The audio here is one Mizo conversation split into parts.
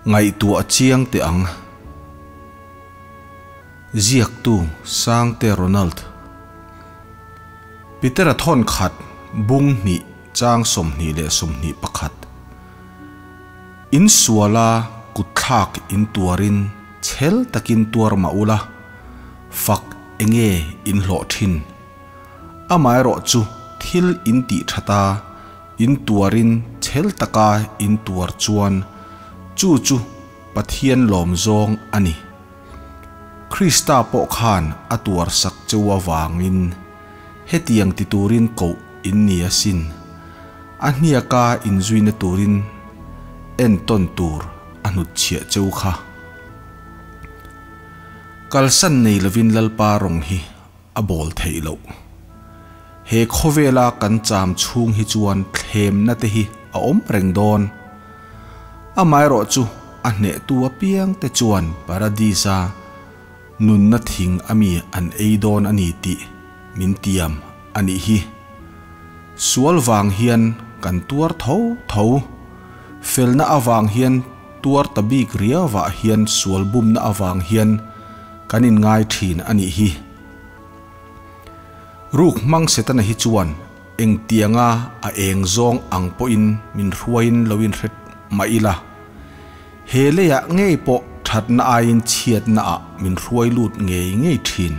Ngaihtuah chiang teh ang. Ziaktu Sangte Ronald. Petera thawn khat bung hnih chang 21. In suala kutthlak in tuarin chhel takin tuar mah ula, fak enge in hlawh thin. Amaherawhchu thil in tih thata In tuarin chhel taka in tuar chuan chu chu Pathian lawm zawng a ni. Krista pawh khan a tuar sak cheu avangin hetiang ti turin koh in ni asin. A hniaka inzuina turin entawn tur a hnutchhiah cheu kha. Kalsan nei lovin Lalpa rawng hi a bawl theih loh. He khawvela kan cham chhung hi chuan thlemna te hi a awm reng dawn. Amaherawh chu a hnehtu apiang te chuan Paradis-a nunna thing a mi an ei dawn a ni tih min tiam a nih hi. Sual vang hian kan tuar tho tho. Felna avang hian tuar ta bik riauah hian sual bumna avang hian Kan inngai thin a nih hi. Ruk hmang Setana hi chuan engtianga a eng zawng ang pawhin min hruaiin lo inhre mah ila, he leiah ngei pawh thatna aiin chhiatna ah min hruai lut ngei ngei thin.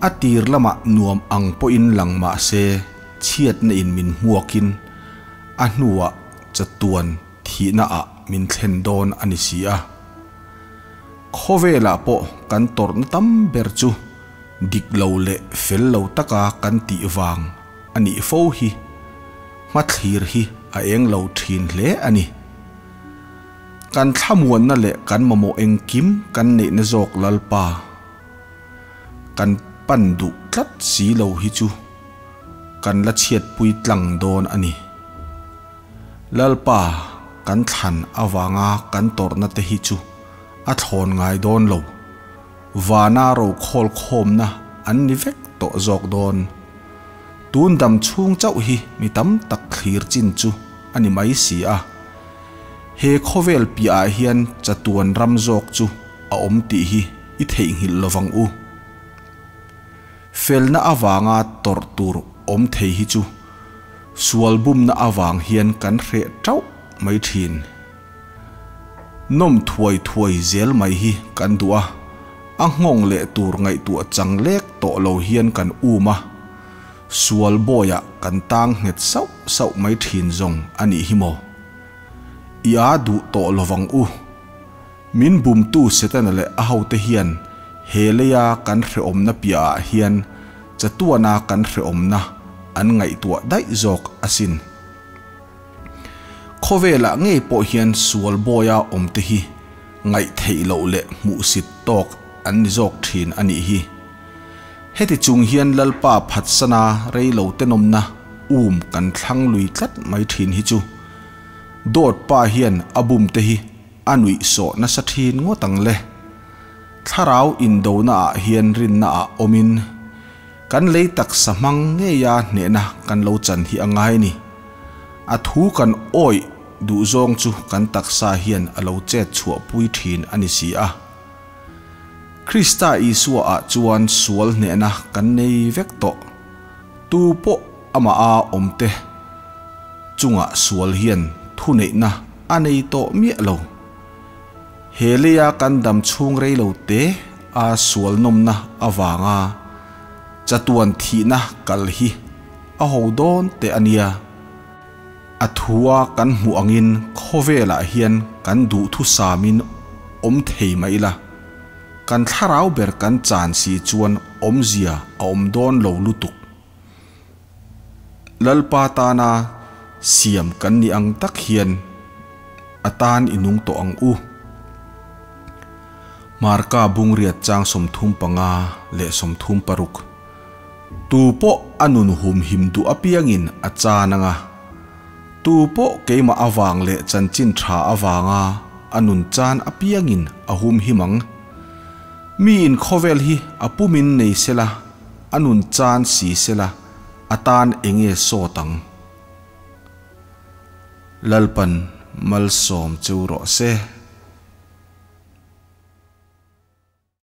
A tir lamah nuam ang pawhin lang mah se chhiatna in min hmuakin a hnuah chatuan thihna ah min thlen dawn a ni si a. Khawvelah pawh kan tawrhna tam ber chu dik lo leh fel lo taka kan tih vang a nih fo hi. Hmathlir hi a eng lo thin hle a ni. Kan thlamuanna leh kan mamawh engkim kan neihna zawk Lalpa kan pan duh tlat si lo hi chu kan la chhiatpui tlang dawn a ni. Lalpa, kan thlan avanga kan tawrhna te hi chu a thlawn ngai dawn lo. Vana rokhawl khawmna an ni vek tawh zawk dawn. Tun dam chhung chauh hi mi tam tak thlir chin chu a ni mai si a. He khawvel piahah hian chatuan ram zawk chu a awm tih hi i theihnghilh lovang u. Felna avanga tawrh tur awm thei hi chu Sual bumna avang hian kan hreh tauh mai thin. Nawm thuai thuai zel mai hi kan duh a, a nghawng leh tur ngaihtuah chang lek tawh lo hian kan um a, sual bawiah kan tang nghet sauh sauh mai thin zawng a nih hi maw? I a duh tawh lovang u. Min bumtu Setana leh a hote hian he leia kan hrehawmna piahah hian chatuana kan hrehawmna an ngaihtuah daih zawk asin. Khawvelah ngei pawh hian sual bawia awmte hi ngaihtheih loh leh hmuhsit tawk an ni zawk thin a nih hi. Heti chung hian Lalpa phatsana reilo tenawmna um kan thlang lui tlat mai thin hi chu dawt pa hian a bumte hi A nuih sawh nasa thin ngawt ang le. Thlarau indona ah hian rinna ah awmin kan lei taksa hmang ngeia hnehna kan lo chan hi a ngai ni. A thu kan awih duh zawng chu kan taksa hian a lo chet chhuah pui thin a ni si a. Krista Isua ah chuan sual hnehna kan nei vek tawh. Tu pawh amah a awmte chungah sual hian thuneihna a nei tawh miah lo. He leia kan dam chhung rei lo te a sual nawmna avanga chatuan thihna kal hi a ho dawn teh a nia. A thua kan hmuh angin khawvelah hian kan duhthusamin awm thei mah ila, kan thlarau ber kan chan si chuan awmzia a awm dawn lo lutuk. Lalpa tana siam kan nih ang tak hian a tan i nung tawh ang u. Marka bungriat chang 35 leh 36 Tu pawh a nun humhim duh apiangin a chan ang a, tu pawh keimah avang leh chanchin tha avanga a nun chan apiangin a humhim ang. Miin khawvel hi a pumin nei sela, A nun chan si sela a tan enge sawt ang? Lalpan Malsawm cheu rawh se.